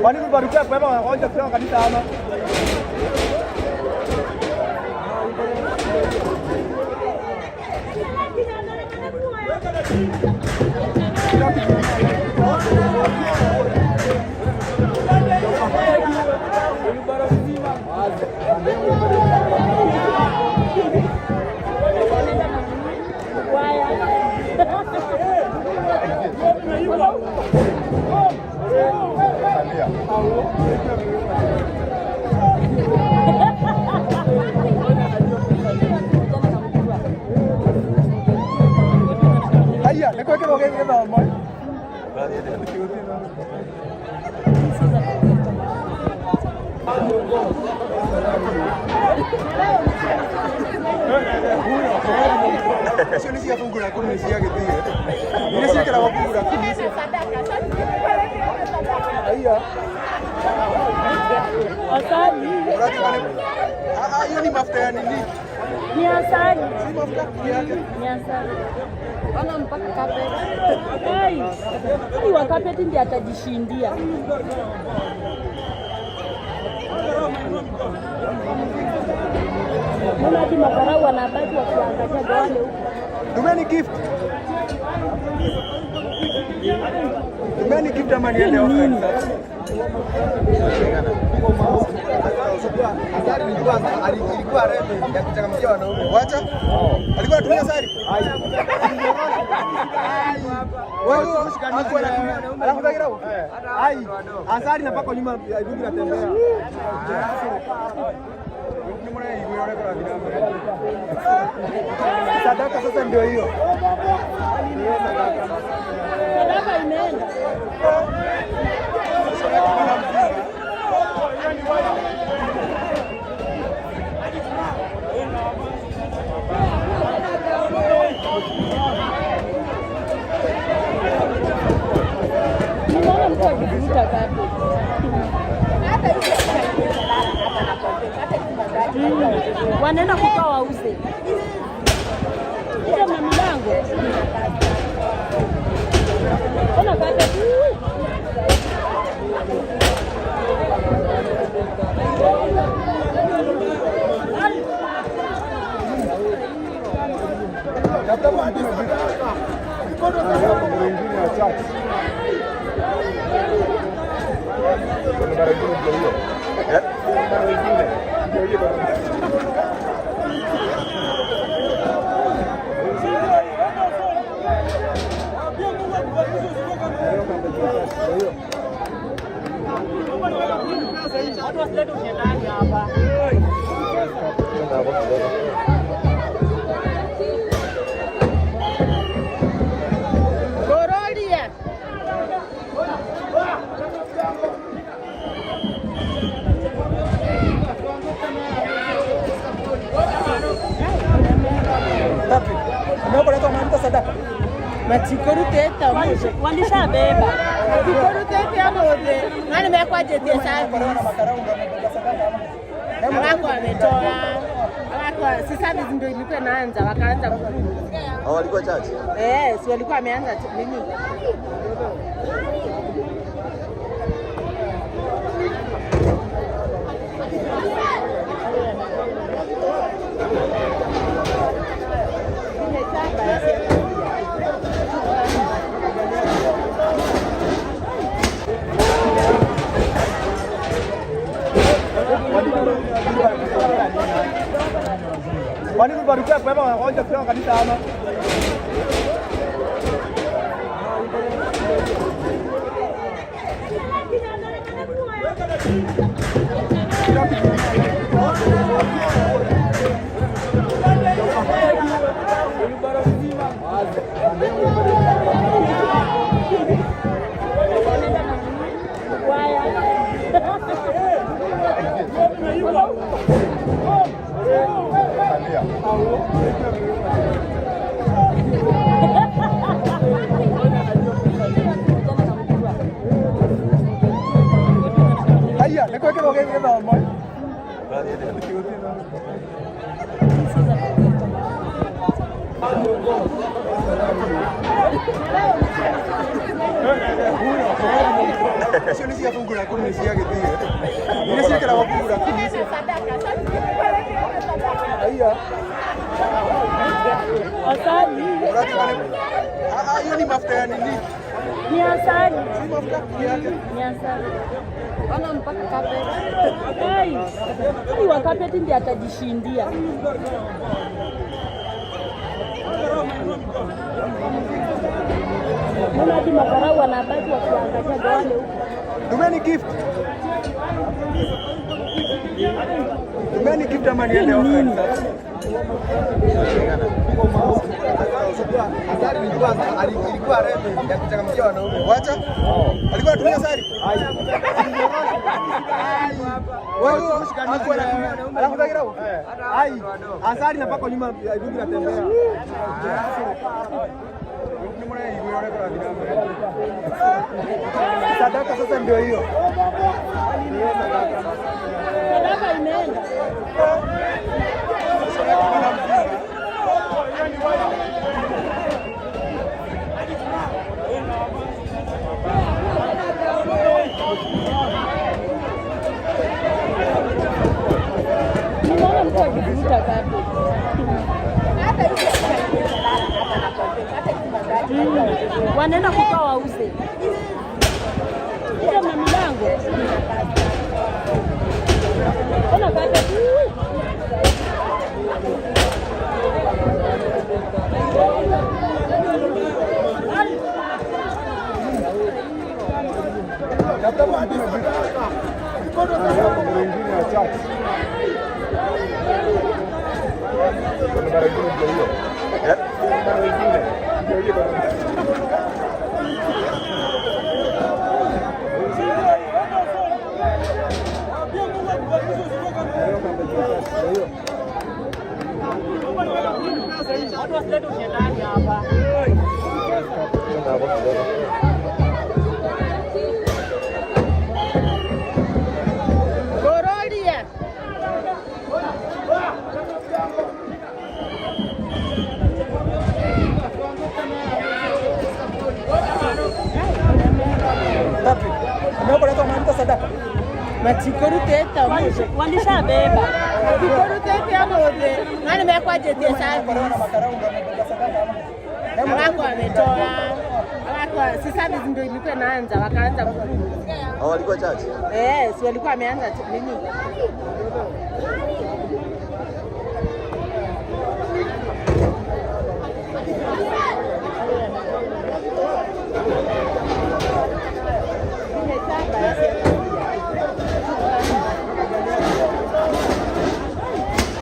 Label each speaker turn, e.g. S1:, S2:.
S1: Kwani kubarukia kwa wagonjwa kwa kanisa ama? Haya, nĩkwĩkĩrwo gĩthomo. Icio nĩ cia fungu la kumi cia gĩthie. Nĩ ciĩkĩragwo fungu la kumi. Haya.
S2: Asali.
S1: Unajua ni ah, hiyo ni mafuta ya nini?
S2: Ni asali.
S1: Si mafuta yake.
S2: Ni asali.
S3: Ona mpaka carpet.
S2: Ai. Hadi wa carpet ndiye atajishindia. Mbona hadi makarau wanabaki wakiangalia wale huko.
S1: Tumeni gift. Tumeni gift ama niende offline sasa.
S4: Asari ilikuwa remedy ya kuchangamkia wanaume.
S1: Wacha. Alikuwa anatumia asali. Wewe hakuwa anatumia. Alafu kagira. Ai. Asali napakwa nyuma ya ibuki natembea. Sadaka sasa ndio hiyo.
S2: Sadaka imeenda. Nimeona mtu akivuruta carpet. Wanaenda kutoa wauze. Hizo mna milango. Ona carpet.
S1: Tafuta mtu wengine wa church. Barabara ingine ndio hiyo. Barabara ingine ndio hiyo barabara.
S2: Watu wasilete ushetani hapa.
S3: Gororia.
S1: Tapi. Umeona kwa sadaka?
S3: Matikorutete umuthi.
S2: Walishabeba.
S3: Matikorutete umuthi. Nani mekwanjĩtie
S1: Kwa
S3: service.
S1: na makarau ndio wamebeba sadaka ama?
S3: Hawako wametoa. Hawako si service ndio ilikuwa inaanza wakaanza kukuja.
S4: Hao walikuwa church.
S3: Eh, si walikuwa wameanza nini?
S1: Kwani kubarukia kwa wagonjwa kwa kanisa ama? Haya, nĩkwĩkĩrwo gĩthomo.
S4: Icio nĩ cia fungu la kumi cia gĩthie. Nĩ ciĩkĩragwo fungu la kumi. Aiya.
S2: Asali.
S4: Ah, hiyo ni mafuta ya nini?
S2: Ni asali.
S4: Si mafuta yake.
S2: Ni asali. Ona mpaka carpet. Hey, huyu wa carpet ndiye atajishindia. Mbona hadi makarau wanabaki wakiangalia wale huko.
S4: Tumeni gift. Tumeni gift ama niende offline sasa.
S1: Asali ilikuwa rembe ya kuchangamkia wanaume.
S4: Wacha. Alikuwa anatumia asali. Wewe hakuwa anatumia. Alafu tagira.
S1: Ai, asali napakwa nyuma ya idungi natembea. Sadaka sasa ndio hiyo.
S2: Sadaka imeenda. Nimeona mtu akivuta carpet. Wanaenda kutoa wauze. Hizo na milango. Ona carpet.
S3: Gororia. Matikorutete muthe.
S2: Walishabeba.
S3: Matikorutete muthe. Nani mekwanjĩtie service. Hawako wametoa. Hawako si service ndio ilikuwa inaanza wakaanza vurugu.
S4: Walikuwa church.
S3: Eh, si walikuwa wameanza nini?